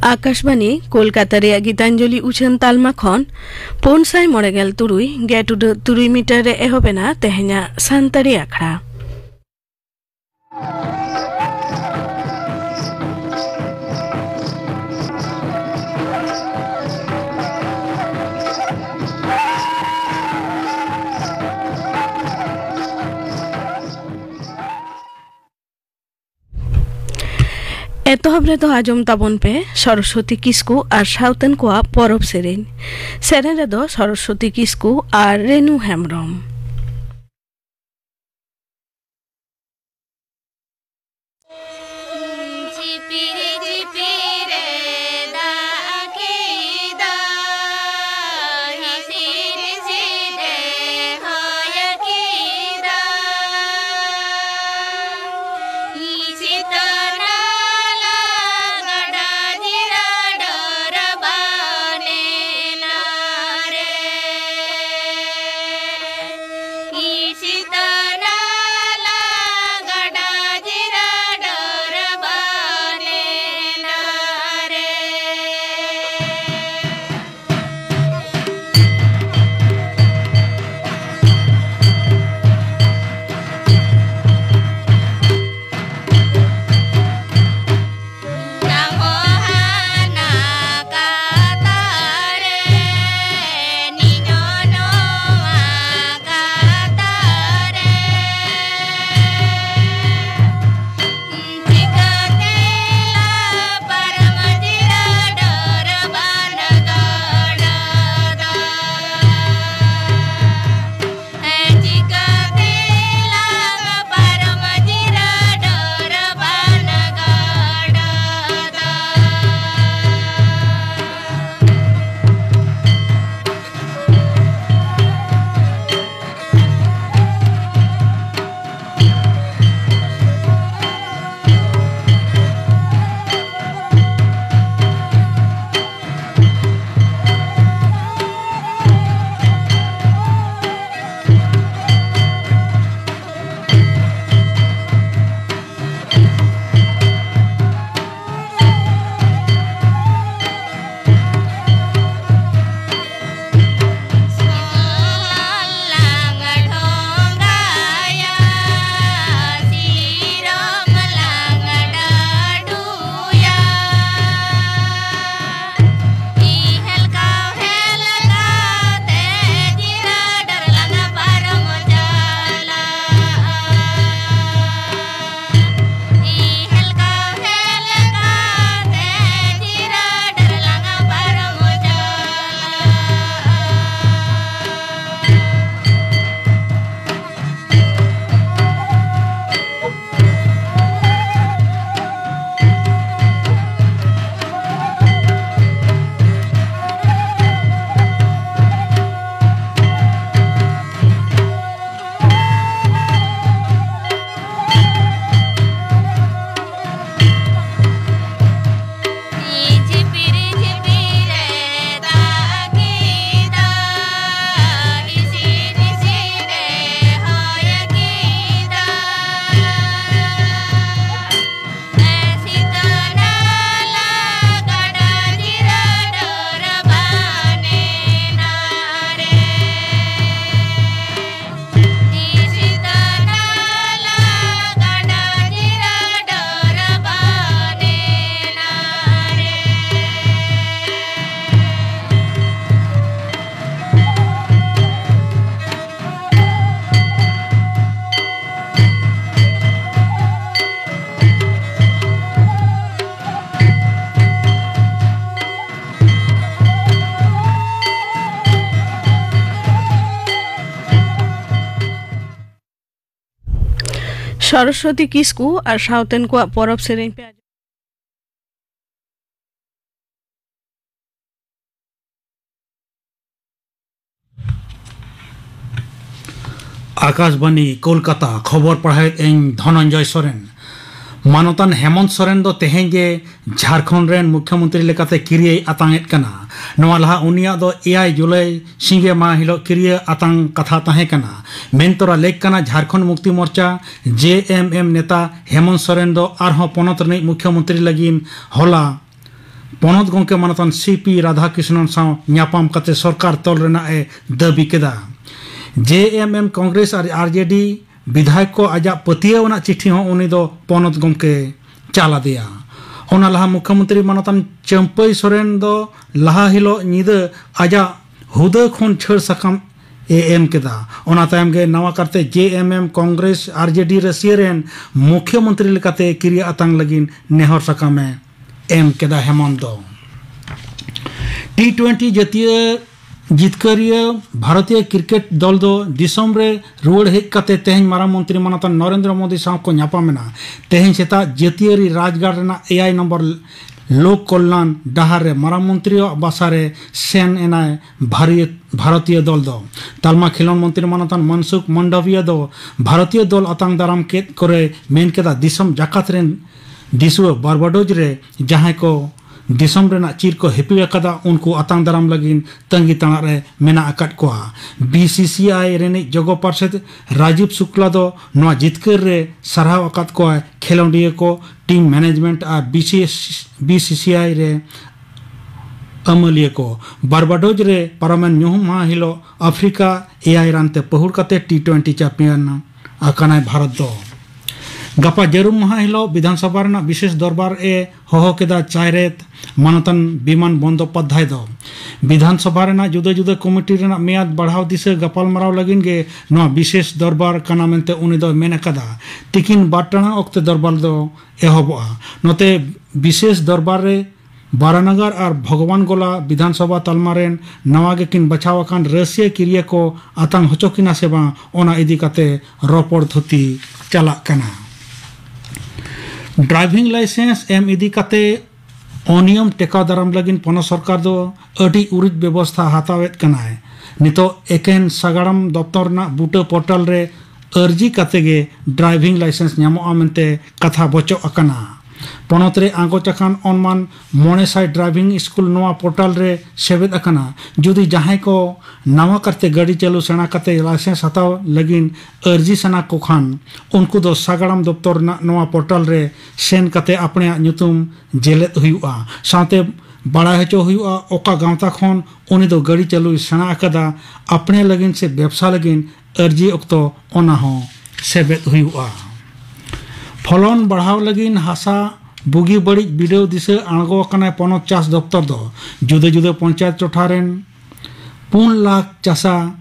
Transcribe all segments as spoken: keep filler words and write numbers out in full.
ᱟᱠᱟᱥᱵᱟᱱᱤ ᱠᱳᱞᱠᱟᱛᱟ ᱨᱮᱭᱟᱜ ᱜᱤᱛᱟᱧᱡᱚᱞᱤ ᱩᱪᱷᱟᱹᱱ ᱛᱟᱞᱢᱟ ᱠᱷᱚᱱ ᱯᱩᱱ ᱥᱟᱭ ᱢᱚᱬᱮ ᱜᱮᱞ ᱛᱩᱨᱩᱭ ᱜᱮᱴ ᱩᱰᱟᱹᱜ ᱛᱩᱨᱩᱭ ᱢᱤᱴᱟᱨ ᱨᱮ ᱮᱦᱚᱵ ᱮᱱᱟ ᱛᱮᱦᱮᱧᱟᱜ ᱥᱟᱱᱛᱟᱲᱤ ᱟᱠᱷᱲᱟ᱾ ᱮᱛᱚᱦᱚᱵ ᱨᱮᱫᱚ ᱟᱸᱡᱚᱢ ᱛᱟᱵᱚᱱ ᱯᱮ ᱥᱚᱨᱚᱥᱚᱛᱤ ᱠᱤᱥᱠᱩ ᱟᱨ ᱥᱟᱶᱛᱮᱱ ᱠᱚᱣᱟᱜ ᱯᱚᱨᱚᱵᱽ ᱥᱮᱨᱮᱧ᱾ ᱥᱮᱨᱮᱧ ᱨᱮᱫᱚ ᱥᱚᱨᱚᱥᱚᱛᱤ ᱠᱤᱥᱠᱩ ᱟᱨ ᱨᱮᱱᱩ ᱦᱮᱢᱵᱽᱨᱚᱢ᱾ ᱡᱷᱤᱯᱤᱨ ᱡᱷᱤᱯᱤᱨ ᱮ ᱫᱟᱜ ᱠᱮᱫᱟ, ᱦᱤᱥᱤᱫ ᱦᱤᱥᱤᱫ ᱮ ᱦᱚᱭ ᱠᱮᱫᱟ᱾ ᱥᱤᱛᱟᱹ ᱱᱟᱞᱟ ᱜᱟᱰᱟ ᱫᱷᱤᱨᱟ ᱰᱚᱨ ᱵᱟᱱᱮ ᱱᱟᱨᱮ᱾ ᱥᱚᱨᱚᱥᱣᱚᱛᱤ ᱠᱤᱥᱠᱩ ᱟᱨ ᱥᱟᱶᱛᱮᱱ ᱠᱚᱣᱟᱜ ᱯᱚᱨᱚᱵᱽ ᱥᱮᱨᱮᱧ ᱯᱮ ᱟᱸᱡᱚᱢ᱾ ᱟᱠᱟᱥᱵᱟᱱᱤ ᱠᱳᱞᱠᱟᱛᱟ, ᱠᱷᱚᱵᱚᱨ ᱯᱟᱲᱦᱟᱣᱮᱫ ᱟᱹᱧ ᱫᱷᱚᱱᱚᱱᱡᱚᱭ ᱥᱚᱨᱮᱱ᱾ ᱢᱟᱱᱚᱛᱟᱱ ᱦᱮᱢᱚᱱᱛ ᱥᱚᱨᱮᱱ ᱫᱚ ᱛᱮᱦᱮᱧ ᱜᱮ ᱡᱷᱟᱲᱠᱷᱚᱸᱰ ᱨᱮᱱ ᱢᱩᱠᱷᱭᱚᱢᱚᱱᱛᱨᱤ ᱞᱮᱠᱟᱛᱮ ᱠᱤᱨᱤᱭᱟᱹᱭ ᱟᱛᱟᱝ ᱮᱫ ᱠᱟᱱᱟ᱾ ᱱᱚᱣᱟ ᱞᱟᱦᱟ ᱩᱱᱤᱭᱟᱜ ᱫᱚ ᱮᱭᱟᱭ ᱡᱩᱞᱟᱭ ᱥᱤᱸᱜᱮ ᱢᱟᱦᱟ ᱦᱤᱞᱳᱜ ᱠᱤᱨᱤᱭᱟᱹ ᱟᱛᱟᱝ ᱠᱟᱛᱷᱟ ᱛᱟᱦᱮᱸ ᱠᱟᱱᱟ᱾ ᱢᱮᱱᱛᱚᱨᱟ ᱞᱮᱠ ᱠᱟᱱᱟ ᱡᱷᱟᱲᱠᱷᱚᱸᱰ ᱢᱩᱠᱛᱤ ᱢᱳᱨᱪᱟ, ᱡᱮ ᱮᱢ ᱮᱢ, ᱱᱮᱛᱟ ᱦᱮᱢᱚᱱᱛ ᱥᱚᱨᱮᱱ ᱫᱚ ᱟᱨᱦᱚᱸ ᱯᱚᱱᱚᱛ ᱨᱤᱱᱤᱡ ᱢᱩᱠᱷᱭᱚᱢᱚᱱᱛᱨᱤ ᱞᱟᱹᱜᱤᱫ ᱦᱚᱞᱟ ᱯᱚᱱᱚᱛ ᱜᱚᱢᱠᱮ ᱢᱟᱱᱚᱛᱟᱱ ᱥᱤ ᱯᱤ ᱨᱟᱫᱷᱟᱠᱨᱤᱥᱱᱚᱱ ᱥᱟᱶ ᱧᱟᱯᱟᱢ ᱠᱟᱛᱮ ᱥᱚᱨᱠᱟᱨ ᱛᱚᱞ ᱨᱮᱱᱟᱜ ᱮ ᱫᱟᱹᱵᱤ ᱠᱮᱫᱟ᱾ ᱡᱮ ᱮᱢ ᱮᱢ, ᱠᱚᱝᱜᱨᱮᱥ ᱟᱨ ᱟᱨ ᱡᱮ ᱰᱤ ᱵᱤᱫᱷᱟᱭᱚᱠ ᱠᱚ ᱟᱡᱟᱜ ᱯᱟᱹᱛᱭᱟᱹᱣ ᱟᱱᱟᱜ ᱪᱤᱴᱷᱤ ᱦᱚᱸ ᱩᱱᱤ ᱫᱚ ᱯᱚᱱᱚᱛ ᱜᱚᱢᱠᱮ ᱪᱟᱞ ᱟᱫᱮᱭᱟ᱾ ᱚᱱᱟ ᱞᱟᱦᱟ ᱢᱩᱠᱷᱭᱚᱢᱚᱱᱛᱨᱤ ᱢᱟᱱᱚᱛᱟᱱ ᱪᱟᱹᱢᱯᱟᱹᱭ ᱥᱚᱨᱮᱱ ᱫᱚ ᱞᱟᱦᱟ ᱦᱤᱞᱳᱜ ᱧᱤᱫᱟᱹ ᱟᱡᱟᱜ ᱦᱩᱫᱟᱹ ᱠᱷᱚᱱ ᱪᱷᱟᱹᱲ ᱥᱟᱠᱟᱢ ᱮ ᱮᱢ ᱠᱮᱫᱟ᱾ ᱚᱱᱟ ᱛᱟᱭᱚᱢ ᱜᱮ ᱱᱟᱣᱟ ᱠᱟᱨᱛᱮ ᱡᱮ ᱮᱢ ᱮᱢ, ᱠᱚᱝᱜᱨᱮᱥ, ᱟᱨ ᱡᱮ ᱰᱤ ᱨᱟᱹᱥᱤᱭᱟᱹ ᱨᱮᱱ ᱢᱩᱠᱷᱭᱚᱢᱚᱱᱛᱨᱤ ᱞᱮᱠᱟᱛᱮ ᱠᱤᱨᱤᱭᱟᱹ ᱟᱛᱟᱝ ᱞᱟᱹᱜᱤᱫ ᱱᱮᱦᱚᱨ ᱥᱟᱠᱟᱢ ᱮ ᱮᱢ ᱠᱮᱫᱟ ᱦᱮᱢᱚᱱᱛ ᱫᱚ᱾ ᱴᱤ ᱴᱩᱭᱮᱱᱴᱤ ᱡᱟᱹᱛᱤᱭᱟᱹ ᱡᱤᱛᱠᱟᱹᱨᱤᱭᱟᱹ ᱵᱷᱟᱨᱚᱛᱤᱭᱚ ᱠᱨᱤᱠᱮᱴ ᱫᱚᱞ ᱫᱚ ᱫᱤᱥᱚᱢ ᱨᱮ ᱨᱩᱣᱟᱹᱲ ᱦᱮᱡ ᱠᱟᱛᱮ ᱛᱮᱦᱮᱧ ᱢᱟᱨᱟᱝ ᱢᱚᱱᱛᱨᱤ ᱢᱟᱱᱚᱛᱟᱱ ᱱᱚᱨᱮᱱᱫᱨᱚ ᱢᱳᱫᱤ ᱥᱟᱶ ᱠᱚ ᱧᱟᱯᱟᱢ ᱮᱱᱟ᱾ ᱛᱮᱦᱮᱧ ᱥᱮᱛᱟᱜ ᱡᱟᱹᱛᱤᱭᱟᱹᱨᱤ ᱨᱟᱡᱽᱜᱟᱲ ᱨᱮᱱᱟᱜ ᱮᱭᱟᱭ ᱱᱚᱢᱵᱚᱨ ᱞᱳᱠ ᱠᱚᱞᱞᱟᱱ ᱰᱟᱦᱟᱨ ᱨᱮ ᱢᱟᱨᱟᱝ ᱢᱚᱱᱛᱨᱤᱭᱟᱜ ᱵᱟᱥᱟ ᱨᱮ ᱥᱮᱱ ᱮᱱᱟᱭ ᱵᱷᱟᱨᱤᱭᱟᱹ-, ᱵᱷᱟᱨᱚᱛᱤᱭᱚ ᱫᱚᱞ ᱫᱚ᱾ ᱛᱟᱞᱢᱟ ᱠᱷᱮᱞᱳᱱ ᱢᱚᱱᱛᱨᱤ ᱢᱟᱱᱚᱛᱟᱱ ᱢᱟᱱᱥᱩᱠᱷ ᱢᱟᱱᱰᱟᱵᱷᱤᱭᱟ ᱫᱚ ᱵᱷᱟᱨᱚᱛᱤᱭᱚ ᱫᱚᱞ ᱟᱛᱟᱝ ᱫᱟᱨᱟᱢ ᱠᱮᱫ ᱠᱚᱨᱮ ᱢᱮᱱ ᱠᱮᱫᱟ, ᱫᱤᱥᱚᱢ ᱡᱟᱠᱟᱛ ᱨᱮᱱ ᱫᱤᱥᱩᱣᱟᱹ ᱵᱟᱨᱵᱟᱰᱳᱡᱽ ᱨᱮ ᱡᱟᱦᱟᱸᱭ ᱠᱚ ᱫᱤᱥᱚᱢ ᱨᱮᱱᱟᱜ ᱪᱤᱨ ᱠᱚ ᱦᱤᱯᱤᱲ ᱟᱠᱟᱫᱟ, ᱩᱱᱠᱩ ᱟᱛᱟᱝ ᱫᱟᱨᱟᱢ ᱞᱟᱹᱜᱤᱫ ᱛᱟᱺᱜᱤ ᱛᱟᱲᱟᱜ ᱨᱮ ᱢᱮᱱᱟᱜ ᱟᱠᱟᱫ ᱠᱚᱣᱟ᱾ ᱵᱤ ᱥᱤ ᱥᱤ ᱟᱭ ᱨᱤᱱᱤᱡ ᱡᱚᱜᱚ ᱯᱟᱨᱥᱮᱛ ᱨᱟᱡᱤᱵᱽ ᱥᱩᱠᱞᱟ ᱫᱚ ᱱᱚᱣᱟ ᱡᱤᱛᱠᱟᱹᱨ ᱨᱮ ᱥᱟᱨᱦᱟᱣ ᱟᱠᱟᱫ ᱠᱚᱣᱟᱭ ᱠᱷᱮᱞᱳᱸᱰᱤᱭᱟᱹ ᱠᱚ, ᱴᱤᱢ ᱢᱮᱱᱮᱡᱽᱢᱮᱱᱴ ᱟᱨ B C S, B C C I ᱨᱮ ᱟᱹᱢᱟᱹᱞᱤᱭᱟᱹ ᱠᱚ᱾ ᱵᱟᱨᱵᱟᱰᱳᱡᱽ ᱨᱮ ᱯᱟᱨᱚᱢᱮᱱ ᱧᱩᱦᱩᱢ ᱢᱟᱦᱟ ᱦᱤᱞᱳᱜ ᱟᱯᱷᱨᱤᱠᱟ ᱮᱭᱟᱭ ᱨᱟᱱ ᱛᱮ ᱯᱟᱹᱦᱩᱲ ᱠᱟᱛᱮ ᱴᱤ ᱴᱩᱭᱮᱱᱴᱤ ᱪᱟᱢᱯᱤᱭᱟᱱ ᱟᱠᱟᱱᱟᱭ ᱵᱷᱟᱨᱚᱛ ᱫᱚ᱾ ᱜᱟᱯᱟ ᱡᱟᱹᱨᱩᱢ ᱢᱟᱦᱟ ᱦᱤᱞᱳᱜ ᱵᱤᱫᱷᱟᱱ ᱥᱚᱵᱷᱟ ᱨᱮᱱᱟᱜ ᱵᱤᱥᱮᱥ ᱫᱚᱨᱵᱟᱨ ᱮ ᱦᱚᱦᱚ ᱠᱮᱫᱟ ᱪᱟᱭᱨᱮᱛ ᱢᱟᱱᱚᱛᱟᱱ ᱵᱤᱢᱟᱱ ᱵᱚᱱᱫᱳᱯᱟᱫᱽᱫᱷᱟᱭ ᱫᱚ᱾ ᱵᱤᱫᱷᱟᱱ ᱥᱚᱵᱷᱟ ᱨᱮᱱᱟᱜ ᱡᱩᱫᱟᱹ ᱡᱩᱫᱟᱹ ᱠᱚᱢᱤᱴᱤ ᱨᱮᱱᱟᱜ ᱢᱮᱭᱟᱫ ᱵᱟᱲᱦᱟᱣ ᱫᱤᱥᱟᱹ ᱜᱟᱯᱟᱞᱢᱟᱨᱟᱣ ᱞᱟᱹᱜᱤᱫ ᱜᱮ ᱱᱚᱣᱟ ᱵᱤᱥᱮᱥ ᱫᱚᱨᱵᱟᱨ ᱠᱟᱱᱟ ᱢᱮᱱᱛᱮ ᱩᱱᱤ ᱫᱚᱭ ᱢᱮᱱ ᱟᱠᱟᱫᱟ᱾ ᱛᱤᱠᱤᱱ ᱵᱟᱨ ᱴᱟᱲᱟᱝ ᱚᱠᱛᱮ ᱫᱚᱨᱵᱟᱨ ᱫᱚ ᱮᱦᱚᱵᱚᱜᱼᱟ᱾ ᱱᱚᱛᱮ ᱵᱤᱥᱮᱥ ᱫᱚᱨᱵᱟᱨ ᱨᱮ ᱵᱟᱨᱟᱱᱟᱜᱟᱨ ᱟᱨ ᱵᱷᱚᱜᱚᱵᱟᱱ ᱜᱚᱞᱟ ᱵᱤᱫᱷᱟᱱ ᱥᱚᱵᱷᱟ ᱛᱟᱞᱢᱟ ᱨᱮᱱ ᱱᱟᱣᱟ ᱜᱮᱠᱤᱱ ᱵᱟᱪᱷᱟᱣ ᱟᱠᱟᱱ ᱨᱟᱹᱥᱤᱭᱟᱹ ᱠᱤᱨᱤᱭᱟᱹ ᱠᱚ ᱟᱛᱟᱝ ᱦᱚᱪᱚ ᱠᱤᱱᱟ ᱥᱮ ᱵᱟᱝ, ᱚᱱᱟ ᱤᱫᱤ ᱠᱟᱛᱮ ᱨᱚᱯᱚᱲ ᱛᱷᱩᱛᱤ ᱪᱟᱞᱟᱜ ᱠᱟᱱᱟ᱾ ᱰᱨᱟᱭᱵᱷᱤᱝ ᱞᱟᱭᱥᱮᱱᱥ ᱮᱢ ᱤᱫᱤ ᱠᱟᱛᱮ ᱚᱱᱤᱭᱚᱢ ᱴᱮᱠᱟᱣ ᱫᱟᱨᱟᱢ ᱞᱟᱹᱜᱤᱫ ᱯᱚᱱᱚᱛ ᱥᱚᱨᱠᱟᱨ ᱫᱚ ᱟᱹᱰᱤ ᱩᱨᱤᱡ ᱵᱮᱵᱚᱥᱛᱷᱟ ᱦᱟᱛᱟᱣᱮᱫ ᱠᱟᱱᱟᱭ᱾ ᱱᱤᱛᱚᱜ ᱮᱠᱮᱱ ᱥᱟᱜᱟᱲᱚᱢ ᱫᱚᱯᱛᱚᱨ ᱨᱮᱱᱟᱜ ᱵᱩᱴᱟᱹ ᱯᱳᱨᱴᱟᱞ ᱨᱮ ᱟᱹᱨᱡᱤ ᱠᱟᱛᱮ ᱜᱮ ᱰᱨᱟᱭᱵᱷᱤᱝ ᱞᱟᱭᱥᱮᱱᱥ ᱧᱟᱢᱚᱜᱼᱟ ᱢᱮᱱᱛᱮ ᱠᱟᱛᱷᱟ ᱵᱚᱪᱚᱜ ᱟᱠᱟᱱᱟ᱾ ᱯᱚᱱᱚᱛ ᱨᱮ ᱟᱸᱜᱚᱪ ᱟᱠᱟᱱ ᱚᱱᱢᱟᱱ ᱢᱚᱬᱮ ᱥᱟᱭ ᱰᱨᱟᱭᱵᱷᱤᱝ ᱥᱠᱩᱞ ᱱᱚᱣᱟ ᱯᱳᱨᱴᱟᱞ ᱨᱮ ᱥᱮᱵᱮᱫ ᱟᱠᱟᱱᱟ᱾ ᱡᱩᱫᱤ ᱡᱟᱦᱟᱸᱭ ᱠᱚ ᱱᱟᱣᱟ ᱠᱟᱨᱛᱮ ᱜᱟᱹᱰᱤ ᱪᱟᱹᱞᱩ ᱥᱮᱬᱟ ᱠᱟᱛᱮ ᱞᱟᱭᱥᱮᱱᱥ ᱦᱟᱛᱟᱣ ᱞᱟᱹᱜᱤᱫ ᱟᱹᱨᱡᱤ ᱥᱟᱱᱟ ᱠᱚ ᱠᱷᱟᱱ, ᱩᱱᱠᱩ ᱫᱚ ᱥᱟᱜᱟᱲᱚᱢ ᱫᱚᱯᱛᱚᱨ ᱨᱮᱱᱟᱜ ᱱᱚᱣᱟ ᱯᱳᱨᱴᱟᱞ ᱨᱮ ᱥᱮᱱ ᱠᱟᱛᱮ ᱟᱯᱱᱮᱭᱟᱜ ᱧᱩᱛᱩᱢ ᱡᱮᱞᱮᱫ ᱦᱩᱭᱩᱜᱼᱟ᱾ ᱥᱟᱶᱛᱮ ᱵᱟᱲᱟᱭ ᱦᱚᱪᱚ ᱦᱩᱭᱩᱜᱼᱟ ᱚᱠᱟ ᱜᱟᱶᱛᱟ ᱠᱷᱚᱱ ᱩᱱᱤ ᱫᱚ ᱜᱟᱹᱰᱤ ᱪᱟᱹᱞᱩᱭ ᱥᱮᱬᱟ ᱟᱠᱟᱫᱟ᱾ ᱟᱯᱱᱮ ᱞᱟᱹᱜᱤᱫ ᱥᱮ ᱵᱮᱵᱽᱥᱟ ᱞᱟᱹᱜᱤᱫ ᱟᱹᱨᱡᱤ ᱚᱠᱛᱚ ᱚᱱᱟ ᱦᱚᱸ ᱥᱮᱵᱮᱫ ᱦᱩᱭᱩᱜᱼᱟ᱾ ᱯᱷᱚᱞᱚᱱ ᱵᱟᱲᱦᱟᱣ ᱞᱟᱹᱜᱤᱫ ᱦᱟᱥᱟ ᱵᱩᱜᱤ ᱵᱟᱹᱲᱤᱡ ᱵᱤᱰᱟᱹᱣ ᱫᱤᱥᱟᱹ ᱟᱬᱜᱚ ᱟᱠᱟᱱᱟᱭ ᱯᱚᱱᱚᱛ ᱪᱟᱥ ᱫᱚᱯᱛᱚᱨ ᱫᱚ᱾ ᱡᱩᱫᱟᱹ ᱡᱩᱫᱟᱹ ᱯᱚᱧᱪᱟᱭᱮᱛ ᱴᱚᱴᱷᱟ ᱨᱮᱱ ᱯᱩᱱ ᱞᱟᱠᱷ ᱪᱟᱥᱟ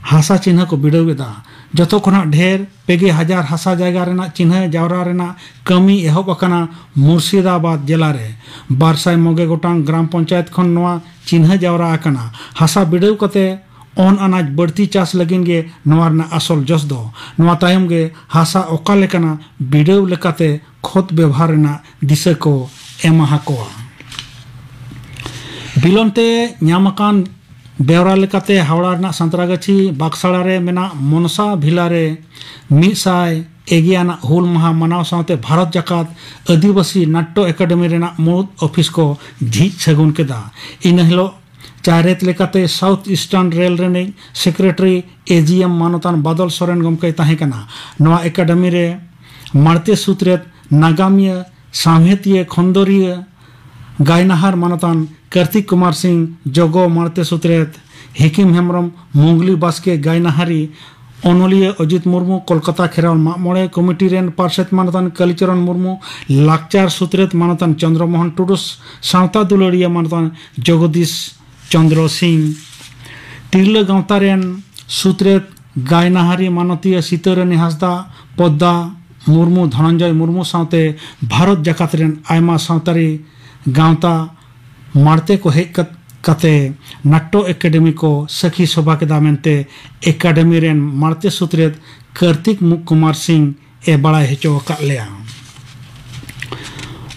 ᱦᱟᱥᱟ ᱪᱤᱱᱦᱟᱹ ᱠᱚ ᱵᱤᱰᱟᱹᱣ ᱮᱫᱟ᱾ ᱡᱚᱛᱚ ᱠᱷᱚᱱᱟᱜ ᱰᱷᱮᱨ ᱯᱮ ᱜᱮ ᱦᱟᱡᱟᱨ ᱦᱟᱥᱟ ᱡᱟᱭᱜᱟ ᱨᱮᱱᱟᱜ ᱪᱤᱱᱦᱟᱹ ᱡᱟᱣᱨᱟ ᱨᱮᱱᱟᱜ ᱠᱟᱹᱢᱤ ᱮᱦᱚᱵ ᱟᱠᱟᱱᱟ ᱢᱩᱨᱥᱤᱫᱟᱵᱟᱫᱽ ᱡᱮᱞᱟ ᱨᱮ᱾ ᱵᱟᱨ ᱥᱟᱭ ᱢᱚᱬᱮ ᱜᱚᱴᱟᱝ ᱜᱨᱟᱢ ᱯᱚᱧᱪᱟᱭᱮᱛ ᱠᱷᱚᱱ ᱱᱚᱣᱟ ᱪᱤᱱᱦᱟᱹ ᱡᱟᱣᱨᱟ ᱟᱠᱟᱱᱟ᱾ ᱦᱟᱥᱟ ᱵᱤᱰᱟᱹᱣ ᱠᱟᱛᱮ ᱚᱱ ᱟᱱᱟᱡ ᱵᱟᱹᱲᱛᱤ ᱪᱟᱥ ᱞᱟᱹᱜᱤᱫ ᱜᱮ ᱱᱚᱣᱟ ᱨᱮᱱᱟᱜ ᱟᱥᱚᱞ ᱡᱚᱥ ᱫᱚ᱾ ᱱᱚᱣᱟ ᱛᱟᱭᱚᱢ ᱜᱮ ᱦᱟᱥᱟ ᱚᱠᱟ ᱞᱮᱠᱟᱱᱟ ᱵᱤᱰᱟᱹᱣ ᱞᱮᱠᱟᱛᱮ ᱠᱷᱚᱛ ᱵᱮᱵᱷᱟᱨ ᱨᱮᱱᱟᱜ ᱫᱤᱥᱟᱹ ᱠᱚ ᱮᱢᱟ ᱦᱟᱠᱚᱣᱟ᱾ ᱵᱤᱞᱚᱢ ᱛᱮ ᱧᱟᱢ ᱟᱠᱟᱱ ᱵᱮᱣᱨᱟ ᱞᱮᱠᱟᱛᱮ ᱦᱟᱣᱲᱟ ᱨᱮᱱᱟᱜ ᱥᱟᱱᱛᱨᱟᱜᱟᱪᱷᱤ ᱵᱟᱠᱥᱟᱲᱟ ᱨᱮ ᱢᱮᱱᱟᱜ ᱢᱚᱱᱥᱟ ᱵᱷᱤᱞᱟ ᱨᱮ ᱢᱤᱫ ᱥᱟᱭ ᱮᱜᱮᱭᱟᱱᱟᱜ ᱦᱩᱞ ᱢᱟᱦᱟ ᱢᱟᱱᱟᱣ ᱥᱟᱶᱛᱮ ᱵᱷᱟᱨᱚᱛ ᱡᱟᱠᱟᱛ ᱟᱹᱫᱤᱵᱟᱹᱥᱤ ᱱᱟᱴᱴᱚ ᱮᱠᱟᱰᱮᱢᱤ ᱨᱮᱱᱟᱜ ᱢᱩᱬᱩᱫ ᱚᱯᱷᱤᱥ ᱠᱚ ᱡᱷᱤᱡ ᱥᱟᱹᱜᱩᱱ ᱠᱮᱫᱟ᱾ ᱤᱱᱟᱹ ᱦᱤᱞᱳᱜ ᱪᱟᱨᱮᱛ ᱞᱮᱠᱟᱛᱮ ᱥᱟᱣᱩᱛᱷ ᱤᱥᱴᱟᱨᱱ ᱨᱮᱞ ᱨᱤᱱᱤᱡ ᱥᱮᱠᱨᱮᱴᱟᱨᱤ ᱮ ᱡᱤ ᱮᱢ ᱢᱟᱱᱚᱛᱟᱱ ᱵᱟᱫᱚᱞ ᱥᱚᱨᱮᱱ ᱜᱚᱢᱠᱮᱭ ᱛᱟᱦᱮᱸ ᱠᱟᱱᱟ᱾ ᱱᱚᱣᱟ ᱮᱠᱟᱰᱮᱢᱤ ᱨᱮ ᱢᱟᱬᱛᱮ ᱥᱩᱛᱨᱮᱛ, ᱱᱟᱜᱟᱢᱤᱭᱟᱹ, ᱥᱟᱶᱦᱮᱫᱤᱭᱟᱹ, ᱠᱷᱚᱸᱫᱽᱨᱚᱫᱤᱭᱟᱹ, ᱜᱟᱭᱱᱟᱦᱟᱨ ᱢᱟᱱᱚᱛᱟᱱ ᱠᱟᱨᱛᱤᱠ ᱠᱩᱢᱟᱨ ᱥᱤᱝ, ᱡᱚᱜᱚ ᱢᱟᱬᱛᱮ ᱥᱩᱛᱨᱮᱛ ᱦᱤᱠᱤᱢ ᱦᱮᱢᱵᱽᱨᱚᱢ, ᱢᱩᱜᱽᱞᱤ ᱵᱟᱥᱠᱮ, ᱜᱟᱭᱱᱟᱦᱟᱨᱤ ᱚᱱᱚᱞᱤᱭᱟᱹ ᱚᱡᱤᱛ ᱢᱩᱨᱢᱩ, ᱠᱳᱞᱠᱟᱛᱟ ᱠᱷᱮᱨᱣᱟᱞ ᱢᱟᱜ ᱢᱚᱬᱮ ᱠᱚᱢᱤᱴᱤ ᱨᱮᱱ ᱯᱟᱨᱥᱮᱛ ᱢᱟᱱᱚᱛᱟᱱ ᱠᱟᱞᱤᱪᱚᱨᱚᱱ ᱢᱩᱨᱢᱩ, ᱞᱟᱠᱪᱟᱨ ᱥᱩᱛᱨᱮᱛ ᱢᱟᱱᱚᱛᱟᱱ ᱪᱚᱱᱫᱽᱨᱚ ᱢᱳᱦᱚᱱ ᱴᱩᱰᱩ, ᱥᱟᱶᱛᱟ ᱫᱩᱞᱟᱹᱲᱤᱭᱟᱹ ᱢᱟᱱᱚᱛᱟᱱ ᱡᱚᱜᱚᱫᱤᱥ ᱪᱚᱱᱫᱽᱨᱚ ᱥᱤᱝ, ᱛᱤᱨᱞᱟᱹ ᱜᱟᱶᱛᱟ ᱨᱮᱱ ᱥᱩᱛᱨᱮᱛ ᱜᱟᱭᱱᱟᱦᱟᱨᱤ ᱢᱟᱱᱚᱛᱤᱭᱟᱹ ᱥᱤᱛᱟᱹᱨᱟᱹᱱᱤ ᱦᱟᱸᱥᱫᱟ, ᱯᱚᱫᱽᱫᱟ ᱢᱩᱨᱢᱩ, ᱫᱷᱚᱱᱚᱱᱡᱚᱭ ᱢᱩᱨᱢᱩ ᱥᱟᱶᱛᱮ ᱵᱷᱟᱨᱚᱛ ᱡᱟᱠᱟᱛ ᱨᱮᱱ ᱟᱭᱢᱟ ᱥᱟᱶᱛᱟᱨᱤ ᱜᱟᱶᱛᱟ ᱢᱟᱲᱛᱮ ᱠᱚ ᱦᱮᱡ ᱠᱟᱛ-, ᱠᱟᱛᱮ ᱱᱟᱴᱴᱚ ᱮᱠᱟᱰᱮᱢᱤ ᱠᱚ ᱥᱟᱹᱠᱷᱤ ᱥᱚᱵᱷᱟ ᱠᱮᱫᱟ ᱢᱮᱱᱛᱮ ᱮᱠᱟᱰᱮᱢᱤ ᱨᱮᱱ ᱢᱟᱲᱛᱮ ᱥᱩᱛᱨᱮᱫ ᱠᱟᱨᱛᱤᱠ ᱢᱩ-, ᱠᱩᱢᱟᱨ ᱥᱤᱝ ᱮ ᱵᱟᱲᱟᱭ ᱦᱚᱪᱚ ᱟᱠᱟᱫ ᱞᱮᱭᱟ᱾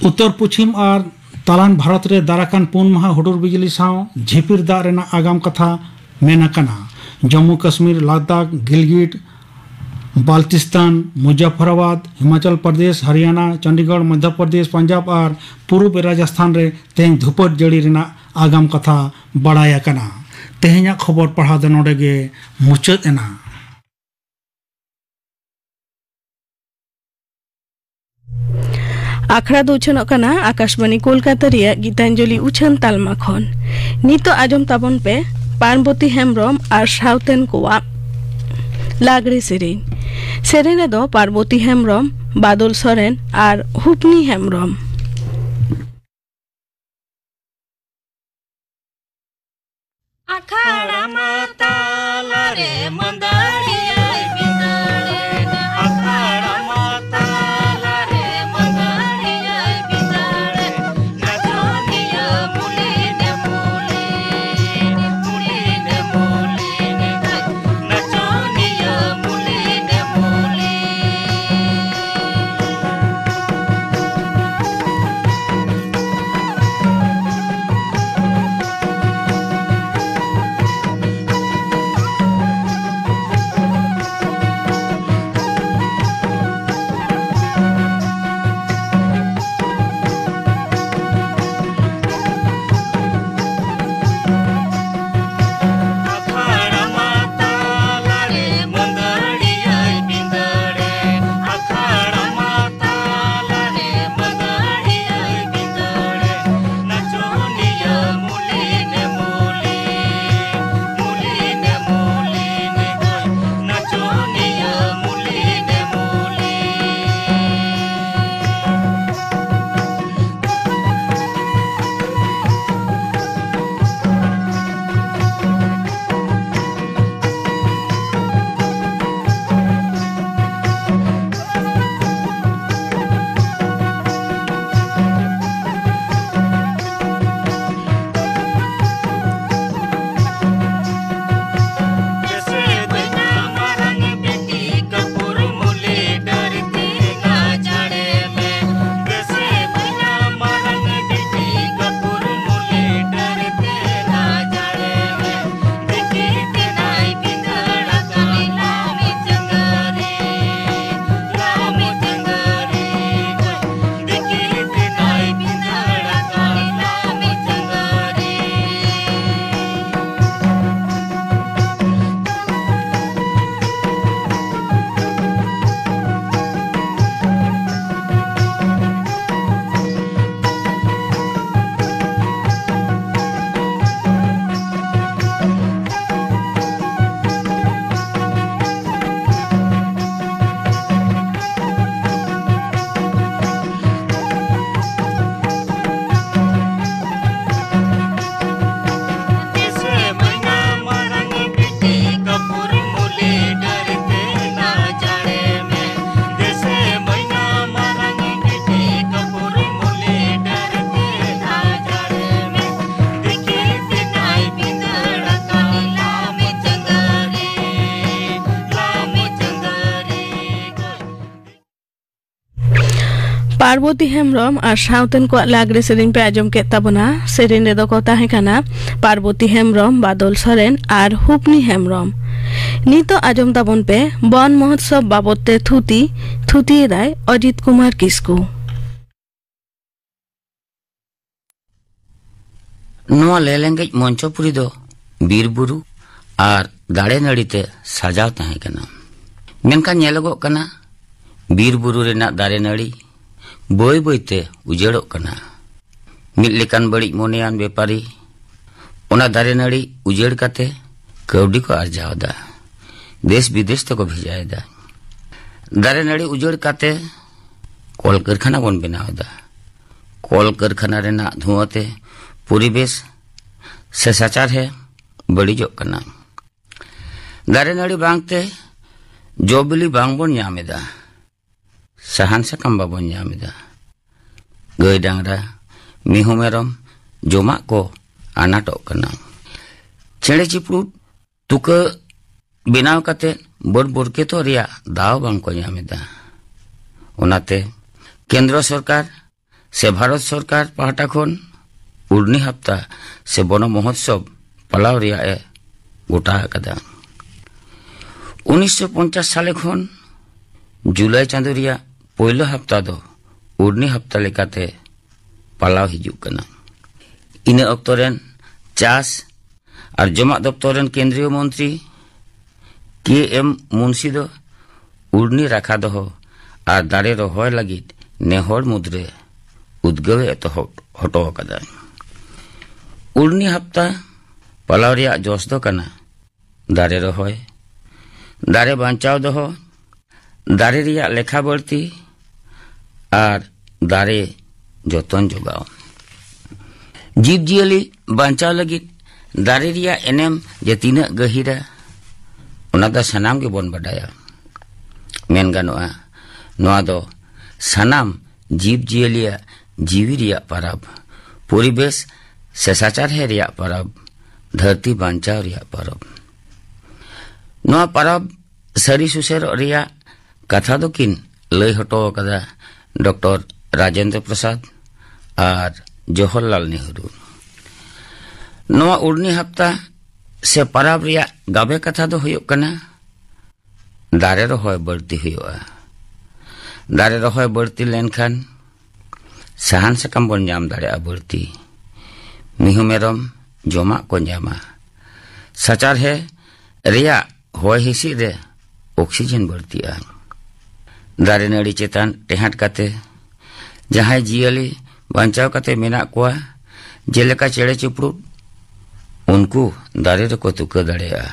ᱩᱛᱛᱚᱨ ᱯᱚᱪᱷᱤᱢ ᱟᱨ ᱛᱟᱞᱟᱱ ᱵᱷᱟᱨᱚᱛ ᱨᱮ ᱫᱟᱨᱟᱠᱟᱱ ᱯᱩᱱ ᱢᱟᱦᱟ ᱦᱩᱰᱩᱨ ᱵᱤᱡᱽᱞᱤ ᱥᱟᱶ ᱡᱷᱤᱯᱤᱨ ᱫᱟᱜ ᱨᱮᱱᱟᱜ ᱟᱜᱟᱢ ᱠᱟᱛᱷᱟ ᱢᱮᱱ ᱟᱠᱟᱱᱟ᱾ ᱡᱚᱢᱢᱩ ᱠᱟᱥᱢᱤᱨ, ᱞᱟᱫᱟᱠᱷ, ᱜᱤᱞᱜᱤᱴ, ᱵᱟᱞᱛᱤᱥᱛᱟᱱ, ᱢᱩᱡᱟᱯᱷᱚᱨᱟᱵᱟᱫᱽ, ᱦᱤᱢᱟᱪᱚᱞ ᱯᱨᱚᱫᱮᱥ, ᱦᱚᱨᱤᱭᱟᱱᱟ, ᱪᱚᱱᱰᱤᱜᱚᱲ, ᱢᱚᱫᱷᱭᱚ ᱯᱨᱚᱫᱮᱥ, ᱯᱟᱧᱡᱟᱵᱽ ᱟᱨ ᱯᱩᱨᱩᱵᱽ ᱨᱟᱡᱚᱥᱛᱷᱟᱱ ᱨᱮ ᱛᱮᱦᱮᱧ ᱫᱷᱩᱯᱟᱹᱴ ᱡᱟᱹᱲᱤ ᱨᱮᱱᱟᱜ ᱟᱜᱟᱢ ᱠᱟᱛᱷᱟ ᱵᱟᱲᱟᱭ ᱟᱠᱟᱱᱟ᱾ ᱛᱮᱦᱮᱧᱟᱜ ᱠᱷᱚᱵᱚᱨ ᱯᱟᱲᱦᱟᱣ ᱫᱚ ᱱᱚᱰᱮ ᱜᱮ ᱢᱩᱪᱟᱹᱫ ᱮᱱᱟ᱾ ᱟᱠᱷᱲᱟ ᱫᱚ ᱩᱪᱷᱟᱹᱱᱚᱜ ᱠᱟᱱᱟ ᱟᱠᱟᱥᱵᱟᱬᱤ ᱠᱳᱞᱠᱟᱛᱟ ᱨᱮᱭᱟᱜ ᱜᱤᱛᱟᱧᱡᱚᱞᱤ ᱩᱪᱷᱟᱹᱱ ᱛᱟᱞᱢᱟ ᱠᱷᱚᱱ᱾ ᱱᱤᱛᱚᱜ ᱟᱸᱡᱚᱢ ᱛᱟᱵᱚᱱ ᱯᱮ ᱯᱟᱨᱵᱚᱛᱤ ᱦᱮᱢᱵᱽᱨᱚᱢ ᱟᱨ ᱥᱟᱶᱛᱮᱱ ᱠᱚᱣᱟᱜ ᱞᱟᱜᱽᱲᱮ ᱥᱮᱨᱮᱧ᱾ ᱥᱮᱨᱮᱧ ᱨᱮᱫᱚ ᱯᱟᱨᱵᱚᱛᱤ ᱦᱮᱢᱵᱽᱨᱚᱢ, ᱵᱟᱫᱚᱞ ᱥᱚᱨᱮᱱ ᱟᱨ ᱦᱩᱯᱱᱤ ᱦᱮᱢᱵᱽᱨᱚᱢ᱾ ᱟᱠᱷᱟᱲᱟ ᱢᱟ ᱛᱟᱞᱟ ᱨᱮ ᱢᱟᱹᱫᱟᱹᱲᱤᱭᱟᱹᱭ ᱵᱤᱫᱟᱹᱲᱮᱱᱟ᱾ ᱟᱠᱷᱟᱲᱟ ᱢᱟ ᱛᱟᱞᱟ ᱨᱮ ᱢᱟᱹᱫᱟᱹᱲᱤᱭᱟᱹᱭ ᱵᱤᱫᱟᱹᱲᱮᱱᱟ᱾ ᱱᱟᱪᱚᱱᱤᱭᱟᱹ ᱢᱩᱞᱤᱱᱮ ᱢᱩᱞᱤᱱᱮ, ᱢᱩᱞᱤᱱᱮ ᱢᱩᱞᱤᱱᱮ, ᱱᱟᱪᱚᱱᱤᱭᱟᱹ ᱢᱩᱞᱤᱱᱮ ᱢᱩᱞᱤᱱᱮ᱾ ᱯᱟᱨᱵᱚᱛᱤ ᱦᱮᱢᱵᱽᱨᱚᱢ ᱟᱨ ᱥᱟᱶᱛᱮᱱ ᱠᱚᱣᱟᱜ ᱞᱟᱜᱽᱲᱮ ᱥᱮᱨᱮᱧ ᱯᱮ ᱟᱸᱡᱚᱢ ᱠᱮᱫ ᱛᱟᱵᱚᱱᱟ᱾ ᱥᱮᱨᱮᱧ ᱨᱮᱫᱚ ᱠᱚ ᱛᱟᱦᱮᱸ ᱠᱟᱱᱟ ᱯᱟᱨᱵᱚᱛᱤ ᱦᱮᱢᱵᱽᱨᱚᱢ, ᱵᱟᱫᱚᱞ ᱥᱚᱨᱮᱱ ᱟᱨ ᱦᱩᱯᱱᱤ ᱦᱮᱢᱵᱽᱨᱚᱢ᱾ ᱱᱤᱛᱚᱜ ᱟᱸᱡᱚᱢ ᱛᱟᱵᱚᱱ ᱯᱮ ᱵᱚᱱ ᱢᱚᱦᱚᱛᱥᱚᱵ ᱵᱟᱵᱚᱛ ᱛᱮ ᱛᱷᱩᱛᱤ᱾ ᱛᱷᱩᱛᱤᱭᱮᱫᱟᱭ ᱚᱡᱤᱛ ᱠᱩᱢᱟᱨ ᱠᱤᱥᱠᱩ᱾ ᱱᱚᱣᱟ ᱞᱮᱞᱮᱝᱜᱮᱡ ᱢᱚᱧᱪᱚᱯᱩᱨᱤ ᱫᱚ ᱵᱤᱨ ᱵᱩᱨᱩ ᱟᱨ ᱫᱟᱨᱮ ᱱᱟᱹᱲᱤ ᱛᱮ ᱥᱟᱡᱟᱣ ᱛᱟᱦᱮᱸ ᱠᱟᱱᱟ᱾ ᱢᱮᱱᱠᱷᱟᱱ ᱧᱮᱞᱚᱜᱚᱜ ᱠᱟᱱᱟ, ᱵᱤᱨ ᱵᱩᱨᱩ ᱨᱮᱱᱟᱜ ᱫᱟᱨᱮ ᱱᱟᱹᱲᱤ ᱵᱟᱹᱭ ᱵᱟᱹᱭ ᱛᱮ ᱩᱡᱟᱹᱲᱚᱜ ᱠᱟᱱᱟ᱾ ᱢᱤᱫ ᱞᱮᱠᱟᱱ ᱵᱟᱹᱲᱤᱡ ᱢᱚᱱᱮᱭᱟᱱ ᱵᱮᱯᱟᱨᱤ ᱚᱱᱟ ᱫᱟᱨᱮ ᱱᱟᱹᱲᱤ ᱩᱡᱟᱹᱲ ᱠᱟᱛᱮ ᱠᱟᱹᱣᱰᱤ ᱠᱚ ᱟᱨᱡᱟᱣ ᱮᱫᱟ, ᱫᱮᱥ ᱵᱤᱫᱮᱥ ᱛᱮᱠᱚ ᱵᱷᱮᱡᱟᱭᱮᱫᱟ᱾ ᱫᱟᱨᱮ ᱱᱟᱹᱲᱤ ᱩᱡᱟᱹᱲ ᱠᱟᱛᱮ ᱠᱚᱞᱠᱟᱨᱠᱷᱟᱱᱟ ᱵᱚᱱ ᱵᱮᱱᱟᱣ ᱮᱫᱟ᱾ ᱠᱚᱞᱠᱟᱨᱠᱷᱟᱱᱟ ᱨᱮᱱᱟᱜ ᱫᱷᱩᱣᱟᱹ ᱛᱮ ᱯᱚᱨᱤᱵᱮᱥ ᱥᱮ ᱥᱟᱪᱟᱨᱦᱮ ᱵᱟᱹᱲᱤᱡᱚᱜ ᱠᱟᱱᱟ᱾ ᱫᱟᱨᱮ ᱱᱟᱹᱲᱤ ᱵᱟᱝᱛᱮ ᱡᱚ ᱵᱤᱞᱤ ᱵᱟᱝ ᱵᱚᱱ ᱧᱟᱢ ᱮᱫᱟ, ᱥᱟᱦᱟᱱ ᱥᱟᱠᱟᱢ ᱵᱟᱵᱚᱱ ᱧᱟᱢ ᱮᱫᱟ, ᱜᱟᱹᱭ ᱰᱟᱝᱨᱟ, ᱢᱤᱦᱩ ᱢᱮᱨᱚᱢ ᱡᱚᱢᱟᱜ ᱠᱚ ᱟᱱᱟᱴᱚᱜ ᱠᱟᱱᱟ, ᱪᱮᱬᱮ ᱪᱤᱯᱨᱩᱫ ᱛᱩᱠᱟᱹ ᱵᱮᱱᱟᱣ ᱠᱟᱛᱮ ᱵᱟᱹᱰ ᱵᱚᱨᱠᱮᱛᱚᱜ ᱨᱮᱭᱟᱜ ᱫᱟᱣ ᱵᱟᱝ ᱠᱚ ᱧᱟᱢ ᱮᱫᱟ᱾ ᱚᱱᱟᱛᱮ ᱠᱮᱱᱫᱨᱚ ᱥᱚᱨᱠᱟᱨ ᱥᱮ ᱵᱷᱟᱨᱚᱛ ᱥᱚᱨᱠᱟᱨ ᱯᱟᱦᱴᱟ ᱠᱷᱚᱱ ᱩᱲᱱᱤ ᱦᱟᱯᱛᱟ ᱥᱮ ᱵᱚᱱᱚ ᱢᱚᱦᱚᱛᱥᱚᱵ ᱯᱟᱞᱟᱣ ᱨᱮᱭᱟᱜ ᱮ ᱜᱚᱴᱟ ᱟᱠᱟᱫᱟ᱾ ᱩᱱᱤᱥᱥᱚ ᱯᱚᱧᱪᱟᱥ ᱥᱟᱞᱮ ᱠᱷᱚᱱ ᱡᱩᱞᱟᱭ ᱪᱟᱸᱫᱚ ᱨᱮᱭᱟᱜ ᱯᱳᱭᱞᱳ ᱦᱟᱯᱛᱟ ᱫᱚ ᱩᱲᱱᱤ ᱦᱟᱯᱛᱟ ᱞᱮᱠᱟᱛᱮ ᱯᱟᱞᱟᱣ ᱦᱤᱡᱩᱜ ᱠᱟᱱᱟ᱾ ᱤᱱᱟᱹ ᱚᱠᱛᱚ ᱨᱮᱱ ᱪᱟᱥ ᱟᱨ ᱡᱚᱢᱟᱜ ᱫᱚᱯᱛᱚᱨ ᱨᱮᱱ ᱠᱮᱱᱫᱨᱤᱭᱚ ᱢᱚᱱᱛᱨᱤ ᱠᱮ ᱮᱢ ᱢᱩᱱᱥᱤ ᱫᱚ ᱩᱲᱱᱤ ᱨᱟᱠᱷᱟ ᱫᱚᱦᱚ ᱟᱨ ᱫᱟᱨᱮ ᱨᱚᱦᱚᱭ ᱞᱟᱹᱜᱤᱫ ᱱᱮᱦᱚᱲ ᱢᱩᱫᱽᱨᱮ ᱩᱫᱽᱜᱟᱹᱣ ᱮ ᱮᱛᱚᱦᱚᱵ ᱦᱚᱴᱚ ᱟᱠᱟᱫᱟ᱾ ᱩᱲᱱᱤ ᱦᱟᱯᱛᱟ ᱯᱟᱞᱟᱣ ᱨᱮᱭᱟᱜ ᱡᱚᱥ ᱫᱚ ᱠᱟᱱᱟ ᱫᱟᱨᱮ ᱨᱚᱦᱚᱭ, ᱫᱟᱨᱮ ᱵᱟᱧᱪᱟᱣ ᱫᱚᱦᱚ, ᱫᱟᱨᱮ ᱨᱮᱭᱟᱜ ᱞᱮᱠᱷᱟ ᱵᱟᱹᱲᱛᱤ ᱟᱨ ᱫᱟᱨᱮ ᱡᱚᱛᱚᱱ ᱡᱚᱜᱟᱣ᱾ ᱡᱤᱵᱽ ᱡᱤᱭᱟᱹᱞᱤ ᱵᱟᱧᱪᱟᱣ ᱞᱟᱹᱜᱤᱫ ᱫᱟᱨᱮ ᱨᱮᱭᱟᱜ ᱮᱱᱮᱢ ᱡᱮ ᱛᱤᱱᱟᱹᱜ ᱜᱟᱹᱦᱤᱨᱟ, ᱚᱱᱟ ᱫᱚ ᱥᱟᱱᱟᱢ ᱜᱮᱵᱚᱱ ᱵᱟᱰᱟᱭᱟ᱾ ᱢᱮᱱ ᱜᱟᱱᱚᱜᱼᱟ, ᱱᱚᱣᱟ ᱫᱚ ᱥᱟᱱᱟᱢ ᱡᱤᱵᱽ ᱡᱤᱭᱟᱹᱞᱤᱭᱟᱜ ᱡᱤᱣᱤ ᱨᱮᱭᱟᱜ ᱯᱟᱨᱟᱵᱽ, ᱯᱚᱨᱤᱵᱮᱥ ᱥᱮ ᱥᱟᱪᱟᱨᱦᱮ ᱨᱮᱭᱟᱜ ᱯᱟᱨᱟᱵᱽ, ᱫᱷᱟᱹᱨᱛᱤ ᱵᱟᱧᱪᱟᱣ ᱨᱮᱭᱟᱜ ᱯᱟᱨᱟᱵᱽ᱾ ᱱᱚᱣᱟ ᱯᱟᱨᱟᱵᱽ ᱥᱟᱹᱨᱤ ᱥᱩᱥᱟᱹᱨᱚᱜ ᱨᱮᱭᱟᱜ ᱠᱟᱛᱷᱟ ᱫᱚᱠᱤᱱ ᱞᱟᱹᱭ ᱦᱚᱴᱚ ᱟᱠᱟᱫᱟ ᱰᱚᱠᱴᱚᱨ ᱨᱟᱡᱮᱱᱫᱨᱚ ᱯᱨᱚᱥᱟᱫᱽ ᱟᱨ ᱡᱚᱦᱚᱨᱞᱟᱞ ᱱᱮᱦᱨᱩ᱾ ᱱᱚᱣᱟ ᱩᱲᱱᱤ ᱦᱟᱯᱛᱟ ᱥᱮ ᱯᱟᱨᱟᱵᱽ ᱨᱮᱭᱟᱜ ᱜᱟᱵᱮ ᱠᱟᱛᱷᱟ ᱫᱚ ᱦᱩᱭᱩᱜ ᱠᱟᱱᱟ ᱫᱟᱨᱮ ᱨᱚᱦᱚᱭ ᱵᱟᱹᱲᱛᱤ ᱦᱩᱭᱩᱜᱼᱟ᱾ ᱫᱟᱨᱮ ᱨᱚᱦᱚᱭ ᱵᱟᱹᱲᱛᱤ ᱞᱮᱱᱠᱷᱟᱱ ᱥᱟᱦᱟᱱ ᱥᱟᱠᱟᱢ ᱵᱚᱱ ᱧᱟᱢ ᱫᱟᱲᱮᱭᱟᱜᱼᱟ ᱵᱟᱹᱲᱛᱤ᱾ ᱢᱤᱦᱩ ᱢᱮᱨᱚᱢ ᱡᱚᱢᱟᱜ ᱠᱚ ᱧᱟᱢᱟ᱾ ᱥᱟᱪᱟᱨᱦᱮ ᱨᱮᱭᱟᱜ ᱦᱚᱭ ᱦᱤᱸᱥᱤᱫ ᱨᱮ ᱚᱠᱥᱤᱡᱮᱱ ᱵᱟᱹᱲᱛᱤᱜᱼᱟ᱾ ᱫᱟᱨᱮ ᱱᱟᱹᱲᱤ ᱪᱮᱛᱟᱱ ᱴᱮᱦᱟᱸᱴ ᱠᱟᱛᱮ ᱡᱟᱦᱟᱸᱭ ᱡᱤᱭᱟᱹᱞᱤ ᱵᱟᱧᱪᱟᱣ ᱠᱟᱛᱮ ᱢᱮᱱᱟᱜ ᱠᱚᱣᱟ, ᱡᱮᱞᱮᱠᱟ ᱪᱮᱬᱮ ᱪᱤᱯᱨᱩᱫ, ᱩᱱᱠᱩ ᱫᱟᱨᱮ ᱨᱮᱠᱚ ᱛᱩᱠᱟᱹ ᱫᱟᱲᱮᱭᱟᱜᱼᱟ,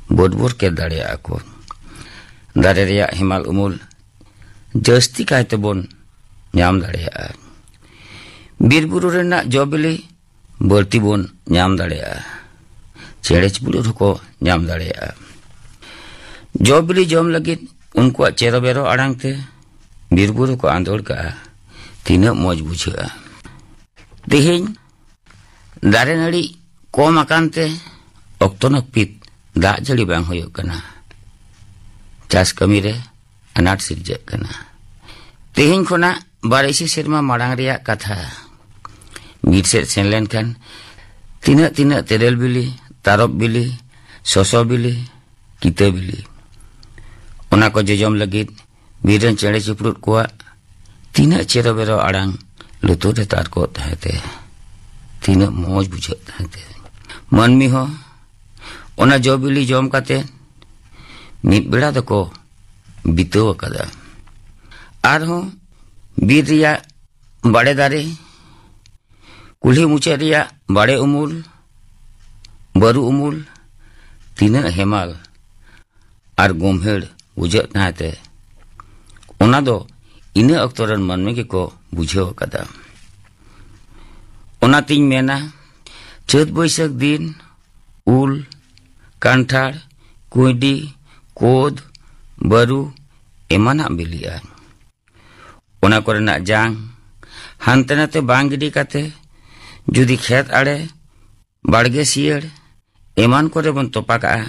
ᱵᱟᱹᱰ ᱵᱚᱨᱠᱮᱛ ᱫᱟᱲᱮᱭᱟᱜᱼᱟ ᱠᱚ᱾ ᱫᱟᱨᱮ ᱨᱮᱭᱟᱜ ᱦᱮᱢᱟᱞ ᱩᱢᱩᱞ ᱡᱟᱹᱥᱛᱤ ᱠᱟᱭ ᱛᱮᱵᱚᱱ ᱧᱟᱢ ᱫᱟᱲᱮᱭᱟᱜᱼᱟ᱾ ᱵᱤᱨ ᱵᱩᱨᱩ ᱨᱮᱱᱟᱜ ᱡᱚ ᱵᱤᱞᱤ ᱵᱟᱹᱲᱛᱤ ᱵᱚᱱ ᱧᱟᱢ ᱫᱟᱲᱮᱭᱟᱜᱼᱟ᱾ ᱪᱮᱬᱮ ᱪᱤᱯᱨᱩᱫ ᱦᱚᱸᱠᱚ ᱧᱟᱢ ᱫᱟᱲᱮᱭᱟᱜᱼᱟ᱾ ᱡᱚ ᱵᱤᱞᱤ ᱡᱚᱢ ᱞᱟᱹᱜᱤᱫ ᱩᱱᱠᱩᱣᱟᱜ ᱪᱮᱨᱚ ᱵᱮᱨᱚ ᱟᱲᱟᱝ ᱛᱮ ᱵᱤᱨ ᱵᱩᱨᱩ ᱠᱚ ᱟᱸᱫᱳᱲ ᱠᱟᱜᱼᱟ᱾ ᱛᱤᱱᱟᱹᱜ ᱢᱚᱡᱽ ᱵᱩᱡᱷᱟᱹᱜᱼᱟ᱾ ᱛᱮᱦᱮᱧ ᱫᱟᱨᱮ ᱱᱟᱹᱲᱤ ᱠᱚᱢ ᱟᱠᱟᱱ ᱛᱮ ᱚᱠᱛᱚ ᱱᱟᱹᱯᱤᱛ ᱫᱟᱜ ᱡᱟᱹᱲᱤ ᱵᱟᱝ ᱦᱩᱭᱩᱜ ᱠᱟᱱᱟ᱾ ᱪᱟᱥ ᱠᱟᱹᱢᱤ ᱨᱮ ᱟᱱᱟᱴ ᱥᱤᱨᱡᱟᱹᱜ ᱠᱟᱱᱟ᱾ ᱛᱮᱦᱮᱧ ᱠᱷᱚᱱᱟᱜ ᱵᱟᱨ ᱤᱥᱤ ᱥᱮᱨᱢᱟ ᱢᱟᱲᱟᱝ ᱨᱮᱭᱟᱜ ᱠᱟᱛᱷᱟ᱾ ᱵᱤᱨ ᱥᱮᱫ ᱥᱮᱱ ᱞᱮᱱᱠᱷᱟᱱ ᱛᱤᱱᱟᱹᱜ ᱛᱤᱱᱟᱹᱜ ᱛᱮᱨᱮᱞ ᱵᱤᱞᱤ, ᱛᱟᱨᱚᱵ ᱵᱤᱞᱤ, ᱥᱚᱥᱚ ᱵᱤᱞᱤ, ᱠᱤᱛᱟᱹ ᱵᱤᱞᱤ, ᱚᱱᱟ ᱠᱚ ᱡᱚᱡᱚᱢ ᱞᱟᱹᱜᱤᱫ ᱵᱤᱨ ᱨᱮᱱ ᱪᱮᱬᱮ ᱪᱤᱯᱨᱩᱫ ᱠᱚᱣᱟᱜ ᱛᱤᱱᱟᱹᱜ ᱪᱮᱨᱚ ᱵᱮᱨᱚ ᱟᱲᱟᱝ ᱞᱩᱛᱩᱨ ᱨᱮ ᱛᱟᱨᱠᱚᱜ ᱛᱟᱦᱮᱸ ᱛᱮ, ᱛᱤᱱᱟᱹᱜ ᱢᱚᱡᱽ ᱵᱩᱡᱷᱟᱹᱜ ᱛᱟᱦᱮᱸ ᱛᱮ᱾ ᱢᱟᱹᱱᱢᱤ ᱦᱚᱸ ᱚᱱᱟ ᱡᱚ ᱵᱤᱞᱤ ᱡᱚᱢ ᱠᱟᱛᱮ ᱢᱤᱫ ᱵᱮᱲᱟ ᱫᱚᱠᱚ ᱵᱤᱛᱟᱹᱣ ᱟᱠᱟᱫᱟ᱾ ᱟᱨᱦᱚᱸ ᱵᱤᱨ ᱨᱮᱭᱟᱜ ᱵᱟᱲᱮ ᱫᱟᱨᱮ, ᱠᱩᱞᱦᱤ ᱢᱩᱪᱟᱹᱫ ᱨᱮᱭᱟᱜ ᱵᱟᱲᱮ ᱩᱢᱩᱞ, ᱵᱟᱹᱨᱩ ᱩᱢᱩᱞ, ᱛᱤᱱᱟᱹᱜ ᱦᱮᱢᱟᱞ ᱟᱨ ᱜᱳᱢᱦᱮᱲ ᱵᱩᱡᱷᱟᱹᱜ ᱛᱟᱦᱮᱸ ᱛᱮ, ᱚᱱᱟ ᱫᱚ ᱤᱱᱟᱹ ᱚᱠᱛᱚ ᱨᱮᱱ ᱢᱟᱹᱱᱢᱤ ᱜᱮᱠᱚ ᱵᱩᱡᱷᱟᱹᱣ ᱟᱠᱟᱫᱟ᱾ ᱚᱱᱟᱛᱤᱧ ᱢᱮᱱᱟ, ᱪᱟᱹᱛ ᱵᱟᱹᱭᱥᱟᱹᱠᱷ ᱫᱤᱱ ᱩᱞ, ᱠᱟᱱᱴᱷᱟᱲ, ᱠᱩᱸᱭᱰᱤ, ᱠᱳᱫᱽ, ᱵᱟᱹᱨᱩ ᱮᱢᱟᱱᱟᱜ ᱵᱤᱞᱤᱜᱼᱟ᱾ ᱚᱱᱟ ᱠᱚᱨᱮᱱᱟᱜ ᱡᱟᱝ ᱦᱟᱱᱛᱮ ᱱᱟᱛᱮ ᱵᱟᱝ ᱜᱤᱰᱤ ᱠᱟᱛᱮ ᱡᱩᱫᱤ ᱠᱷᱮᱛ ᱟᱲᱮ, ᱵᱟᱲᱜᱮ ᱥᱤᱭᱟᱹᱲ ᱮᱢᱟᱱ ᱠᱚᱨᱮ ᱵᱚᱱ ᱛᱚᱯᱟ ᱠᱟᱜᱼᱟ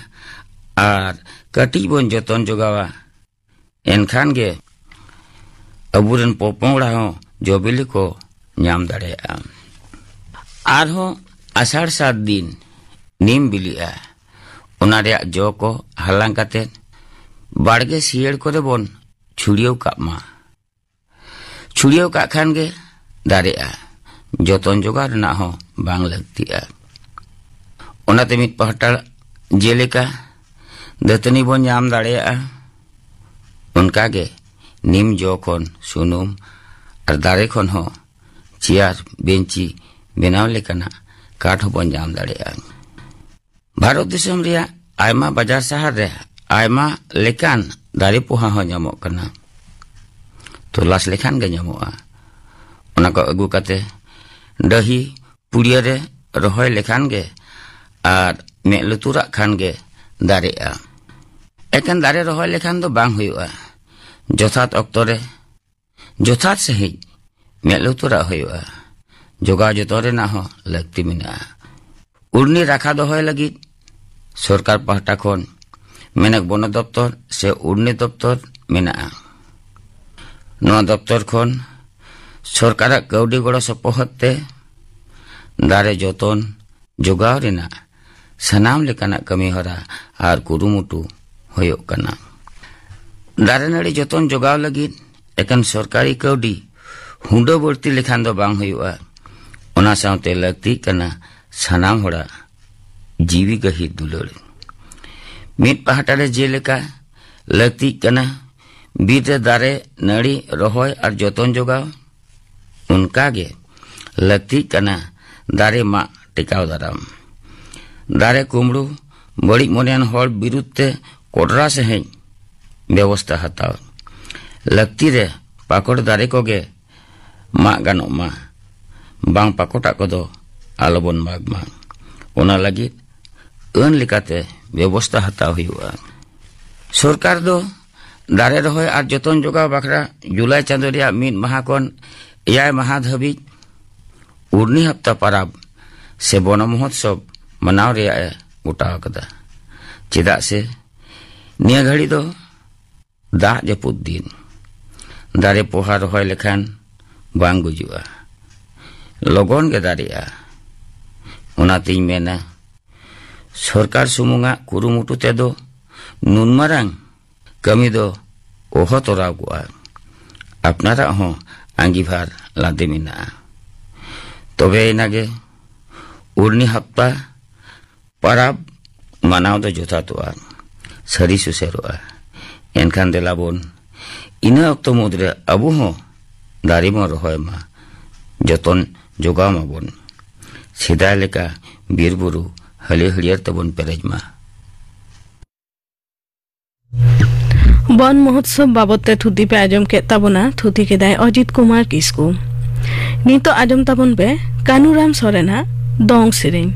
ᱟᱨ ᱠᱟᱹᱴᱤᱡ ᱵᱚᱱ ᱡᱚᱛᱚᱱ ᱡᱚᱜᱟᱣᱟ, ᱮᱱᱠᱷᱟᱱ ᱜᱮ ᱟᱵᱚᱨᱮᱱ ᱯᱚᱯᱚᱝᱲᱟ ᱦᱚᱸ ᱡᱚ ᱵᱤᱞᱤ ᱠᱚ ᱧᱟᱢ ᱫᱟᱲᱮᱭᱟᱜᱼᱟ᱾ ᱟᱨᱦᱚᱸ ᱟᱥᱟᱲ ᱥᱟᱛ ᱫᱤᱱ ᱱᱤᱢ ᱵᱤᱞᱤᱜᱼᱟ, ᱚᱱᱟ ᱨᱮᱭᱟᱜ ᱡᱚ ᱠᱚ ᱦᱟᱞᱟᱝ ᱠᱟᱛᱮ ᱵᱟᱲᱜᱮ ᱥᱤᱭᱟᱹᱲ ᱠᱚᱨᱮ ᱵᱚᱱ ᱪᱷᱩᱲᱭᱟᱹᱣ ᱠᱟᱜ ᱢᱟ᱾ ᱪᱷᱩᱲᱭᱟᱹᱣ ᱠᱟᱜ ᱠᱷᱟᱱ ᱜᱮ ᱫᱟᱨᱮᱜᱼᱟ, ᱡᱚᱛᱚᱱ ᱡᱚᱜᱟᱣ ᱨᱮᱱᱟᱜ ᱦᱚᱸ ᱵᱟᱝ ᱞᱟᱹᱠᱛᱤᱜᱼᱟ᱾ ᱚᱱᱟᱛᱮ ᱢᱤᱫ ᱯᱟᱦᱴᱟ ᱡᱮᱞᱮᱠᱟ ᱫᱟᱹᱛᱟᱹᱱᱤ ᱵᱚᱱ ᱧᱟᱢ ᱫᱟᱲᱮᱭᱟᱜᱼᱟ, ᱚᱱᱠᱟᱜᱮ ᱱᱤᱢ ᱡᱚ ᱠᱷᱚᱱ ᱥᱩᱱᱩᱢ ᱟᱨ ᱫᱟᱨᱮ ᱠᱷᱚᱱ ᱦᱚᱸ ᱪᱮᱭᱟᱨ, ᱵᱮᱧᱪᱤ ᱵᱮᱱᱟᱣ ᱞᱮᱠᱟᱱᱟᱜ ᱠᱟᱴ ᱦᱚᱸᱵᱚᱱ ᱧᱟᱢ ᱫᱟᱲᱮᱭᱟᱜᱼᱟ᱾ ᱵᱷᱟᱨᱚᱛ ᱫᱤᱥᱚᱢ ᱨᱮᱭᱟᱜ ᱟᱭᱢᱟ ᱵᱟᱡᱟᱨ ᱥᱟᱦᱟᱨ ᱨᱮ ᱟᱭᱢᱟ ᱞᱮᱠᱟᱱ ᱫᱟᱨᱮ ᱯᱚᱦᱟ ᱦᱚᱸ ᱧᱟᱢᱚᱜ ᱠᱟᱱᱟ᱾ ᱛᱚᱞᱟᱥ ᱞᱮᱠᱷᱟᱱ ᱜᱮ ᱧᱟᱢᱚᱜᱼᱟ᱾ ᱚᱱᱟ ᱠᱚ ᱟᱹᱜᱩ ᱠᱟᱛᱮ ᱰᱟᱹᱦᱤ ᱯᱩᱲᱤᱭᱟᱹ ᱨᱮ ᱨᱚᱦᱚᱭ ᱞᱮᱠᱷᱟᱱ ᱜᱮ ᱟᱨ ᱢᱮᱫ ᱞᱩᱛᱩᱨᱟᱜ ᱠᱷᱟᱱ ᱜᱮ ᱫᱟᱨᱮᱜᱼᱟ᱾ ᱮᱠᱮᱱ ᱫᱟᱨᱮ ᱨᱚᱦᱚᱭ ᱞᱮᱠᱷᱟᱱ ᱫᱚ ᱵᱟᱝ ᱦᱩᱭᱩᱜᱼᱟ᱾ ᱡᱚᱛᱷᱟᱛ ᱚᱠᱛᱚ ᱨᱮ ᱡᱚᱛᱷᱟᱛ ᱥᱟᱺᱦᱤᱡ ᱢᱮᱫ ᱞᱩᱛᱩᱨᱟᱜ ᱦᱩᱭᱩᱜᱼᱟ᱾ ᱡᱚᱜᱟᱣ ᱡᱚᱛᱚᱱ ᱨᱮᱱᱟᱜ ᱦᱚᱸ ᱞᱟᱹᱠᱛᱤ ᱢᱮᱱᱟᱜᱼᱟ᱾ ᱩᱲᱱᱤ ᱨᱟᱠᱷᱟ ᱫᱚᱦᱚᱭ ᱞᱟᱹᱜᱤᱫ ᱥᱚᱨᱠᱟᱨ ᱯᱟᱦᱴᱟ ᱠᱷᱚᱱ ᱢᱮᱱᱮᱠ ᱵᱚᱱᱚ ᱫᱚᱯᱛᱚᱨ ᱥᱮ ᱩᱲᱱᱤ ᱫᱚᱯᱛᱚᱨ ᱢᱮᱱᱟᱜᱼᱟ᱾ ᱱᱚᱣᱟ ᱫᱚᱯᱛᱚᱨ ᱠᱷᱚᱱ ᱥᱚᱨᱠᱟᱨᱟᱜ ᱠᱟᱹᱣᱰᱤ ᱜᱚᱲᱚ ᱥᱚᱯᱚᱦᱚᱫ ᱛᱮ ᱫᱟᱨᱮ ᱡᱚᱛᱚᱱ ᱡᱚᱜᱟᱣ ᱨᱮᱱᱟᱜ ᱥᱟᱱᱟᱢ ᱞᱮᱠᱟᱱᱟᱜ ᱠᱟᱹᱢᱤ ᱦᱚᱨᱟ ᱟᱨ ᱠᱩᱨᱩᱢᱩᱴᱩ ᱦᱩᱭᱩᱜ ᱠᱟᱱᱟ᱾ ᱫᱟᱨᱮ ᱱᱟᱹᱲᱤ ᱡᱚᱛᱚᱱ ᱡᱚᱜᱟᱣ ᱞᱟᱹᱜᱤᱫ ᱮᱠᱮᱱ ᱥᱚᱨᱠᱟᱨᱤ ᱠᱟᱹᱣᱰᱤ ᱦᱩᱰᱟᱹ ᱵᱟᱹᱲᱛᱤ ᱞᱮᱠᱷᱟᱱ ᱫᱚ ᱵᱟᱝ ᱦᱩᱭᱩᱜᱼᱟ᱾ ᱚᱱᱟ ᱥᱟᱶᱛᱮ ᱞᱟᱹᱠᱛᱤᱜ ᱠᱟᱱᱟ ᱥᱟᱱᱟᱢ ᱦᱚᱲᱟᱜ ᱡᱤᱣᱤ ᱜᱟᱹᱦᱤᱨ ᱫᱩᱞᱟᱹᱲ᱾ ᱢᱤᱫ ᱯᱟᱦᱴᱟ ᱨᱮ ᱡᱮᱞᱮᱠᱟ ᱞᱟᱹᱠᱛᱤᱜ ᱠᱟᱱᱟ ᱵᱤᱨ ᱨᱮ ᱫᱟᱨᱮ ᱱᱟᱹᱲᱤ ᱨᱚᱦᱚᱭ ᱟᱨ ᱡᱚᱛᱚᱱ ᱡᱚᱜᱟᱣ, ᱚᱱᱠᱟᱜᱮ ᱞᱟᱹᱠᱛᱤᱜ ᱠᱟᱱᱟ ᱫᱟᱨᱮ ᱢᱟᱜ ᱴᱮᱠᱟᱣ ᱫᱟᱨᱟᱢ᱾ ᱫᱟᱨᱮ ᱠᱩᱢᱲᱩ, ᱵᱟᱹᱲᱤᱡ ᱢᱚᱱᱮᱭᱟᱱ ᱦᱚᱲ ᱵᱤᱨᱩᱫᱷ ᱛᱮ ᱠᱚᱰᱨᱟ ᱥᱟᱹᱦᱤᱡ ᱵᱮᱵᱚᱥᱛᱷᱟ ᱦᱟᱛᱟᱣ᱾ ᱞᱟᱹᱠᱛᱤ ᱨᱮ ᱯᱟᱠᱚᱲ ᱫᱟᱨᱮ ᱠᱚᱜᱮ ᱢᱟᱜ ᱜᱟᱱᱚᱜ ᱢᱟ, ᱵᱟᱝ ᱯᱟᱠᱚᱴᱟᱜ ᱠᱚᱫᱚ ᱟᱞᱚᱵᱚᱱ ᱢᱟᱜᱽ ᱢᱟ᱾ ᱚᱱᱟ ᱞᱟᱹᱜᱤᱫ ᱟᱹᱱ ᱞᱮᱠᱟᱛᱮ ᱵᱮᱵᱚᱥᱛᱷᱟ ᱦᱟᱛᱟᱣ ᱦᱩᱭᱩᱜᱼᱟ᱾ ᱥᱚᱨᱠᱟᱨ ᱫᱚ ᱫᱟᱨᱮ ᱨᱚᱦᱚᱭ ᱟᱨ ᱡᱚᱛᱚᱱ ᱡᱚᱜᱟᱣ ᱵᱟᱠᱷᱨᱟ ᱡᱩᱞᱟᱭ ᱪᱟᱸᱫᱚ ᱨᱮᱭᱟᱜ ᱢᱤᱫ ᱢᱟᱦᱟ ᱠᱷᱚᱱ ᱮᱭᱟᱭ ᱢᱟᱦᱟ ᱫᱷᱟᱹᱵᱤᱡ ᱩᱨᱱᱤ ᱦᱟᱯᱛᱟ ᱯᱟᱨᱟᱵᱽ ᱥᱮ ᱵᱚᱱᱚ ᱢᱚᱦᱳᱛᱥᱚᱵ ᱢᱟᱱᱟᱣ ᱨᱮᱭᱟᱜ ᱮ ᱜᱚᱴᱟ ᱟᱠᱟᱫᱟ᱾ ᱪᱮᱫᱟᱜ ᱥᱮ ᱱᱤᱭᱟᱹ ᱜᱷᱟᱹᱲᱤ ᱫᱚ ᱫᱟᱜ ᱡᱟᱹᱯᱩᱫ ᱫᱤᱱ᱾ ᱫᱟᱨᱮ ᱯᱚᱦᱟ ᱨᱚᱦᱚᱭ ᱞᱮᱠᱷᱟᱱ ᱵᱟᱝ ᱜᱩᱡᱩᱜᱼᱟ, ᱞᱚᱜᱚᱱ ᱜᱮ ᱫᱟᱨᱮᱜᱼᱟ᱾ ᱚᱱᱟᱛᱤᱧ ᱢᱮᱱᱟ, ᱥᱚᱨᱠᱟᱨ ᱥᱩᱢᱩᱝᱟᱜ ᱠᱩᱨᱩᱢᱩᱴᱩ ᱛᱮᱫᱚ ᱱᱩᱱ ᱢᱟᱨᱟᱝ ᱠᱟᱹᱢᱤ ᱫᱚ ᱚᱦᱚ ᱛᱚᱨᱟᱣ ᱠᱚᱜᱼᱟ᱾ ᱟᱯᱱᱟᱨᱟᱜ ᱦᱚᱸ ᱟᱸᱜᱤᱵᱷᱟᱨ ᱞᱟᱫᱮ ᱢᱮᱱᱟᱜᱼᱟ᱾ ᱛᱚᱵᱮ ᱮᱱᱟᱜᱮ ᱩᱨᱱᱤ ᱦᱟᱯᱛᱟ ᱯᱟᱨᱟᱵᱽ ᱢᱟᱱᱟᱣ ᱫᱚ ᱡᱚᱛᱷᱟᱛᱚᱜᱼᱟ, ᱥᱟᱹᱨᱤ ᱥᱩᱥᱟᱹᱨᱚᱜᱼᱟ᱾ ᱮᱱᱠᱷᱟᱱ ᱫᱮᱞᱟ ᱵᱚᱱ ᱤᱱᱟᱹ ᱚᱠᱛᱚ ᱢᱩᱫᱽᱨᱮ ᱟᱵᱚ ᱦᱚᱸ ᱫᱟᱨᱮ ᱵᱚᱱ ᱨᱚᱦᱚᱭ ᱢᱟ, ᱡᱚᱛᱚᱱ ᱡᱚᱜᱟᱣ ᱢᱟᱵᱚᱱ᱾ ᱥᱮᱫᱟᱭ ᱞᱮᱠᱟ ᱵᱤᱨ ᱵᱩᱨᱩ ᱦᱟᱹᱞᱤ ᱦᱟᱹᱲᱭᱟᱹᱲ ᱛᱮᱵᱚᱱ ᱯᱮᱨᱮᱡ ᱢᱟ᱾ ᱵᱚᱱ ᱢᱚᱦᱳᱛᱥᱚᱵ ᱵᱟᱵᱚᱛ ᱛᱮ ᱛᱷᱩᱛᱤ ᱯᱮ ᱟᱸᱡᱚᱢ ᱠᱮᱫ ᱛᱟᱵᱚᱱᱟ᱾ ᱛᱷᱩᱛᱤ ᱠᱮᱫᱟᱭ ᱚᱡᱤᱛ ᱠᱩᱢᱟᱨ ᱠᱤᱥᱠᱩ᱾ ᱱᱤᱛᱚᱜ ᱟᱸᱡᱚᱢ ᱛᱟᱵᱚᱱ ᱯᱮ ᱠᱟᱹᱱᱩᱨᱟᱢ ᱥᱚᱨᱮᱱᱟᱜ ᱫᱚᱝ ᱥᱮᱨᱮᱧ᱾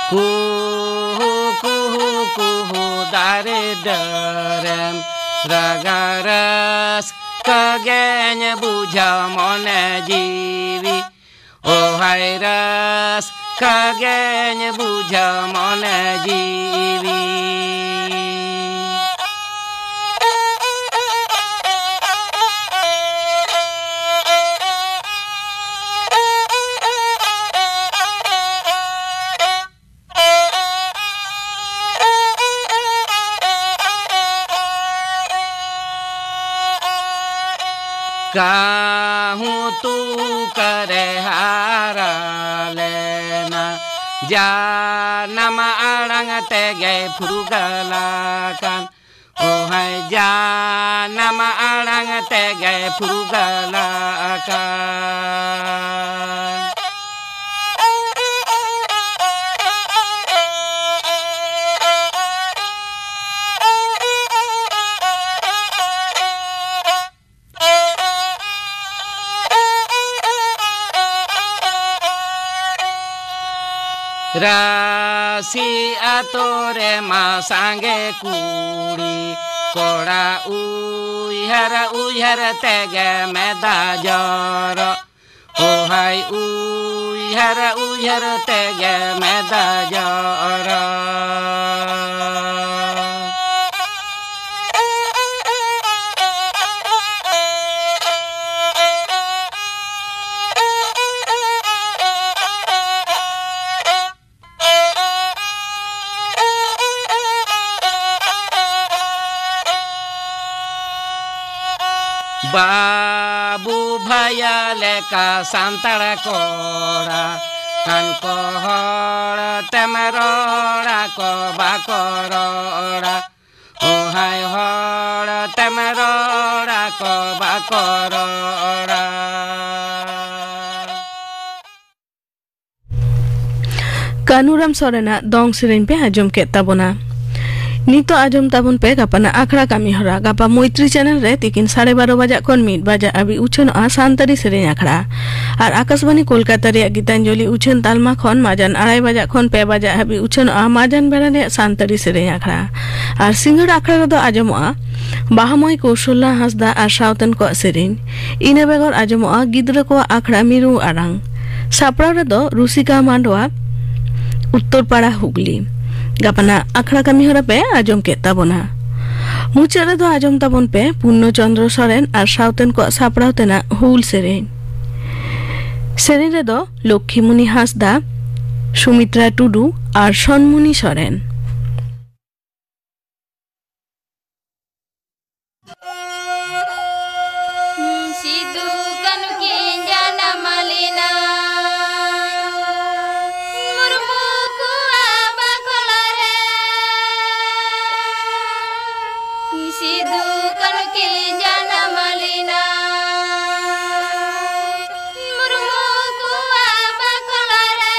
ᱠᱩᱦᱩ ᱠᱩᱦᱩ ᱠᱩᱦᱩ ᱫᱟᱨᱮ ᱰᱟᱹᱨᱮᱢ ᱨᱟᱜᱟ, ᱨᱟᱹᱥᱠᱟᱹ ᱜᱮᱧ ᱵᱩᱡᱷᱟᱹᱣ ᱢᱚᱱᱮ ᱡᱤᱣᱤ᱾ ᱳ ᱦᱟᱭ, ᱨᱟᱹᱥᱠᱟᱹ ᱜᱮᱧ ᱵᱩᱡᱷᱟᱹᱣ ᱢᱚᱱᱮ ᱡᱤᱣᱤ᱾ ᱠᱟᱹᱦᱩ ᱛᱩᱠᱟᱹᱨᱮ ᱦᱟᱨᱟ ᱞᱮᱱᱟ, ᱡᱟᱱᱟᱢ ᱟᱲᱟᱝ ᱛᱮᱜᱮ ᱯᱷᱩᱨᱜᱟᱹᱞ ᱟᱠᱟᱱ᱾ ᱳ ᱦᱟᱭ, ᱡᱟᱱᱟᱢ ᱟᱲᱟᱝ ᱛᱮᱜᱮ ᱯᱷᱩᱨᱜᱟᱹᱞ ᱟᱠᱟᱱ᱾ ᱨᱟ ᱥᱤ ᱟᱛᱳ ᱨᱮᱢᱟ ᱥᱟᱸᱜᱮ ᱠᱩᱲᱤ ᱠᱚᱲᱟ, ᱩᱭᱦᱟᱹᱨ ᱩᱭᱦᱟᱹᱨ ᱛᱮᱜᱮ ᱢᱮᱫᱟ ᱡᱚᱨᱚᱜ᱾ ᱳ ᱦᱟᱭ, ᱩᱭᱦᱟᱹᱨ ᱩᱭᱦᱟᱹᱨ ᱛᱮᱜᱮ ᱢᱮᱫᱟ ᱡᱚᱨᱚᱜ᱾ ᱵᱟᱹᱵᱩ ᱵᱷᱟᱭᱟ ᱞᱮᱠᱟ ᱥᱟᱱᱛᱟᱲ ᱠᱚᱲᱟ, ᱦᱟᱱᱠᱚ ᱦᱚᱲ ᱛᱮᱢ ᱨᱚᱲᱟ ᱠᱚ ᱵᱟᱠᱚ ᱨᱚᱲᱟ᱾ ᱳ ᱦᱟᱭ, ᱦᱚᱲ ᱛᱮᱢ ᱨᱚᱲᱟ ᱠᱚ ᱵᱟᱠᱚ ᱨᱚᱲᱟ᱾ ᱠᱟᱹᱱᱩᱨᱟᱢ ᱥᱚᱨᱮᱱᱟᱜ ᱫᱚᱝ ᱥᱮᱨᱮᱧ ᱯᱮ ᱟᱸᱡᱚᱢ ᱠᱮᱫ ᱛᱟᱵᱚᱱᱟ᱾ ᱱᱤᱛᱚᱜ ᱟᱸᱡᱚᱢ ᱛᱟᱵᱚᱱ ᱯᱮ ᱜᱟᱯᱟᱱᱟᱜ ᱟᱠᱷᱲᱟ ᱠᱟᱹᱢᱤ ᱦᱚᱨᱟ᱾ ᱜᱟᱯᱟ ᱢᱳᱭᱛᱨᱤ ᱪᱮᱱᱮᱞ ᱨᱮ ᱛᱤᱠᱤᱱ ᱥᱟᱲᱮ ᱵᱟᱨᱚ ᱵᱟᱡᱟᱜ ᱠᱷᱚᱱ ᱢᱤᱫ ᱵᱟᱡᱟᱜ ᱦᱟᱹᱵᱤᱡ ᱩᱪᱷᱟᱹᱱᱚᱜᱼᱟ ᱥᱟᱱᱛᱟᱲᱤ ᱥᱮᱨᱮᱧ ᱟᱠᱷᱲᱟ᱾ ᱟᱨ ᱟᱠᱟᱥᱵᱟᱱᱤ ᱠᱳᱞᱠᱟᱛᱟ ᱨᱮᱭᱟᱜ ᱜᱤᱛᱟᱧᱡᱚᱞᱤ ᱩᱪᱷᱟᱹᱱ ᱛᱟᱞᱢᱟ ᱠᱷᱚᱱ ᱢᱟᱡᱟᱱ ᱟᱲᱟᱭ ᱵᱟᱡᱟᱜ ᱠᱷᱚᱱ ᱯᱮ ᱵᱟᱡᱟᱜ ᱦᱟᱹᱵᱤᱡ ᱩᱪᱷᱟᱹᱱᱚᱜᱼᱟ ᱢᱟᱡᱟᱱ ᱵᱮᱲᱟ ᱨᱮᱭᱟᱜ ᱥᱟᱱᱛᱟᱲᱤ ᱥᱮᱨᱮᱧ ᱟᱠᱷᱲᱟ᱾ ᱟᱨ ᱥᱤᱸᱜᱟᱹᱲ ᱟᱠᱷᱲᱟ ᱨᱮᱫᱚ ᱟᱸᱡᱚᱢᱚᱜᱼᱟ ᱵᱟᱦᱟᱢᱟᱹᱭ ᱠᱳᱥᱚᱞᱟ ᱦᱟᱸᱥᱫᱟ ᱟᱨ ᱥᱟᱶᱛᱮᱱ ᱠᱚᱣᱟᱜ ᱥᱮᱨᱮᱧ᱾ ᱤᱱᱟᱹ ᱵᱮᱜᱚᱨ ᱟᱸᱡᱚᱢᱚᱜᱼᱟ ᱜᱤᱫᱽᱨᱟᱹ ᱠᱚᱣᱟᱜ ᱟᱠᱷᱲᱟ ᱢᱤᱨᱩ ᱟᱲᱟᱝ᱾ ᱥᱟᱯᱲᱟᱣ ᱨᱮᱫᱚ ᱨᱩᱥᱤᱠᱟ ᱢᱟᱱᱰᱣᱟ, ᱩᱛᱛᱚᱨᱯᱟᱲᱟ, ᱦᱩᱜᱽᱞᱤ᱾ ᱜᱟᱯᱟᱱᱟᱜ ᱟᱠᱷᱲᱟ ᱠᱟᱹᱢᱤ ᱦᱚᱨᱟ ᱯᱮ ᱟᱸᱡᱚᱢ ᱠᱮᱫ ᱛᱟᱵᱚᱱᱟ᱾ ᱢᱩᱪᱟᱹᱫ ᱨᱮᱫᱚ ᱟᱸᱡᱚᱢ ᱛᱟᱵᱚᱱ ᱯᱮ ᱯᱩᱨᱱᱚ ᱪᱚᱱᱫᱨᱚ ᱥᱚᱨᱮᱱ ᱟᱨ ᱥᱟᱶᱛᱮᱱ ᱠᱚᱣᱟᱜ ᱥᱟᱯᱲᱟᱣ ᱛᱮᱱᱟᱜ ᱦᱩᱞ ᱥᱮᱨᱮᱧ᱾ ᱥᱮᱨᱮᱧ ᱨᱮᱫᱚ ᱞᱚᱠᱠᱷᱤᱢᱩᱱᱤ ᱦᱟᱸᱥᱫᱟ, ᱥᱩᱢᱤᱛᱨᱟ ᱴᱩᱰᱩ ᱟᱨ ᱥᱚᱱᱢᱩᱱᱤ ᱥᱚᱨᱮᱱ᱾ ᱥᱤᱫᱩ ᱠᱟᱹᱱᱦᱩ ᱠᱤᱱ ᱡᱟᱱᱟᱢ ᱞᱮᱱᱟ ᱢᱩᱨᱢᱩ ᱠᱚᱣᱟᱜ ᱵᱟᱠᱷᱳᱞ ᱨᱮ᱾ ᱥᱤᱫᱩ ᱠᱟᱹᱱᱦᱩ ᱠᱤᱱ ᱡᱟᱱᱟᱢ ᱞᱮᱱᱟ ᱢᱩᱨᱢᱩ ᱠᱚᱣᱟᱜ ᱵᱟᱠᱷᱳᱞ ᱨᱮ᱾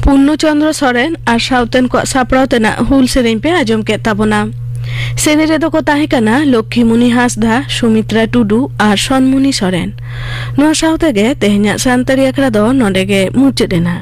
ᱯᱩᱨᱱᱚ ᱪᱚᱸᱫᱽᱨᱚ ᱥᱚᱨᱮᱱ ᱟᱨ ᱥᱟᱶᱛᱮᱱ ᱠᱚᱣᱟᱜ ᱥᱟᱯᱲᱟᱣ ᱛᱮᱱᱟᱜ ᱦᱩᱞ ᱥᱮᱨᱮᱧ ᱯᱮ ᱟᱸᱡᱚᱢ ᱠᱮᱫ ᱛᱟᱵᱚᱱᱟ᱾ ᱥᱮᱨᱮᱧ ᱨᱮᱫᱚ ᱠᱚ ᱛᱟᱦᱮᱸ ᱠᱟᱱᱟ ᱞᱚᱠᱠᱷᱤ ᱢᱩᱱᱤ ᱦᱟᱸᱥᱫᱟ, ᱥᱩᱢᱤᱛᱨᱟ ᱴᱩᱰᱩ ᱟᱨ ᱥᱚᱱᱢᱩᱱᱤ ᱥᱚᱨᱮᱱ᱾ ᱱᱚᱣᱟ ᱥᱟᱶ ᱛᱮᱜᱮ ᱛᱮᱦᱮᱧᱟᱜ ᱥᱟᱱᱛᱟᱲᱤ ᱟᱠᱷᱲᱟ ᱫᱚ ᱱᱚᱰᱮ ᱜᱮ ᱢᱩᱪᱟᱹᱫ ᱮᱱᱟ᱾